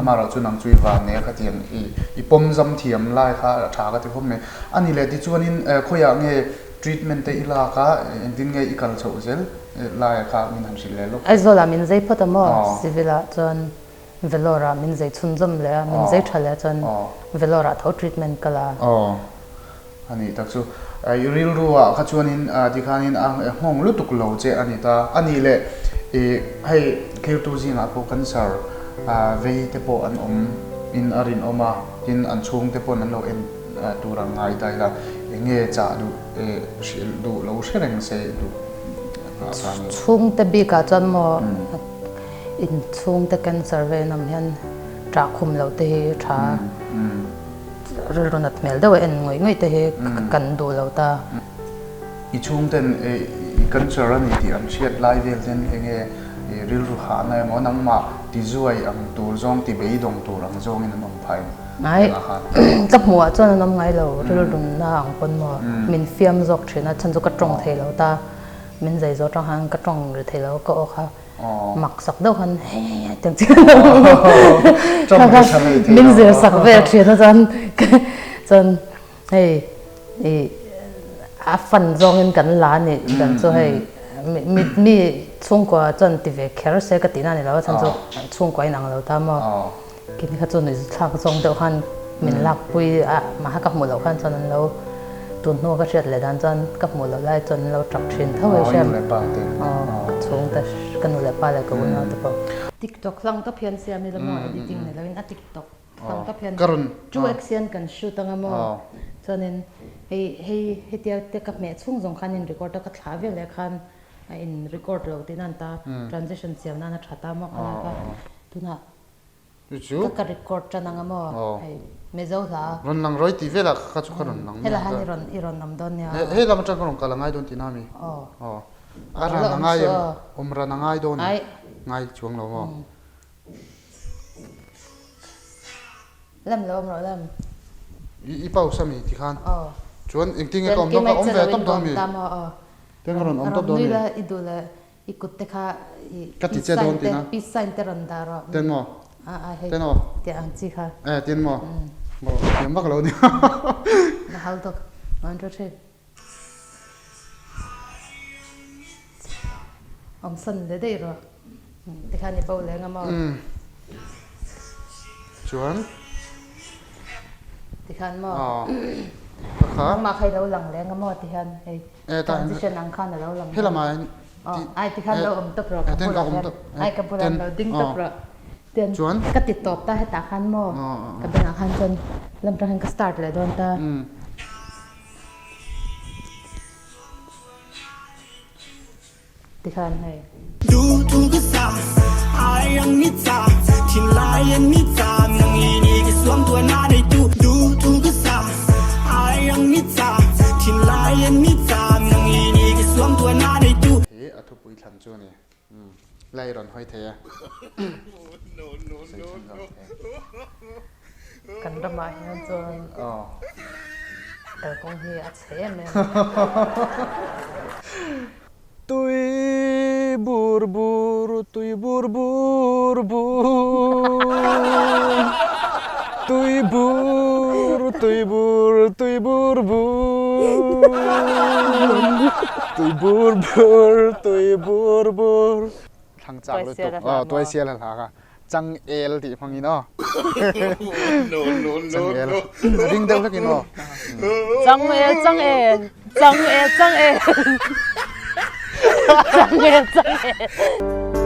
Amaherawhchu nang chu i van nei a khatiang i i pawm zam thiam lai kha a tha ka ti khawp mai. A ni leh tichuanin khawiah nge treatment te i lak a, engtin nge i kal chhoh zel laia kha min han hrilh leh lawk. Aizawlah min zei phawt a maw? Civil ah chuan Vellore ah min zei chhunzawm leh a, min zei tha leh a chuan Vellore ah tho treatment ka la. A nih tak chu. I rilru ah kha chuanin tikhanin a nghawng lutuk lo che a ni ta. A nih leh i hei thirtu zingah pawh cancer vei te pawh an awm in a rinawm a, tin an chhungte pawn an lo en tur ang ngai ta ila eng nge chah duh hrilh duh lo hre reng se duh nghah kha a ni. Chhungte bikah chuan maw inchhungte cancer vei an awm hian ṭah khum loh te hi tha. Rilru nat hmel deuh a en ngawih ngawih te hi kan duh lo ta. I chhungten i cancer a ni tih an hriat lai vel ten enge rilru hahna emaw nangmah ti zuai ang tur zawng ti beidawng tur ang zawngin an awm phah em? Ngai ka hmuh ah chuan an awm ngai lo rilru na ang pawn maw min fiam zawk thin a chhan chu ka tawng thei lo ta min zai zawh tang khan ka tawng ri thei lo ka aw kha mak sak deuh khan hei hei hei tiang chi min zir sak vel thin a chuan chuan hei i a fan zawngin kan la a nih dan chu hei mi mi chhungkua chuan ti ve kher se ka tihna a ni lo a chhan chu chhungkua inang lo ta maw. Kini kha chu nuih thlak zawng deuh khan min lak pui a, mahse ka hmuh loh khan chuan an lo tun hnu ka hriat leh dan chuan ka hmuh loh lai chuan an lo tap thin tho e hriat. Aw ka chhungte ka nu leh pa leh ka unau te pawh. Tiktok hlang tawp hian siam ila maw editing ni loin a tiktok hlang tawp hian 2x hian kan shoot anga maw chuanin hei hei hetia te ka hmeh chhung zawng khan in record a ka thlah vel leh khan a in record lo tihna an ta transition siam nan a tha ta maw khalai kha tunah Ka ka record tan anga maw hei Mizo hla. Rawn lang rawi tih velah kha chu ka rawn lang nia. Helai han i rawn i rawn awm dawn nia. He lam atang ka rawn kal a ngai dawn tihna ami? Aw. Aw. A ran a ngai em? Awm ran a ngai dawn em? Ngai chuang lo maw? Lem lo awm rawh lem. I pause ami tikhan? Aw. Chuan engtin nge ka awm dawn? Ka awm ve tawp dawn ami? Ten ka rawn awm tawp dawn ami? Rawn nui la i duh leh I kut te kha i Ka ti che dawn tina. Peace sign te rawn dah rawh. Ten maw? A a hei. Ten aw. Tiah ang chi kha. Eh tin maw? Maw thiam vak lo nia. Na hal tuk. 1 2 3. Awm san leh daih rawh. Tikhan i bo leh anga maw? Chuan. Tikhan maw? Nangmah kha i lo lang leh anga maw tihian hei. Transition ang khan a lo lang He lamah hian Ai tikhan lo awm tawp rawh ka bulah hian ai ka bulah hian lo ding tawp rawh tian ka ti tawp ta hetah khan maw ka bengah khan chuan lam tang hian ka start leh dawn ta. Tikhan hei. Hi a thupui thlan chu a ni. Lai rawn hawi thei a. Sawi chhun zawk thei. Kan ramah hian chuan kalkawng hi a chhe em em a. Tui bur bur, tui bur bur bur. Tui bur, tui bur, tui bur bur. Tui bur bur, tui bur bur. Thlang chak lutuk. Aw, tuai sial a hla kha. Changel tih hmangin aw. Changel. Ring deuh hlekin aw. Changel, changel, changel, changel. Changel, changel.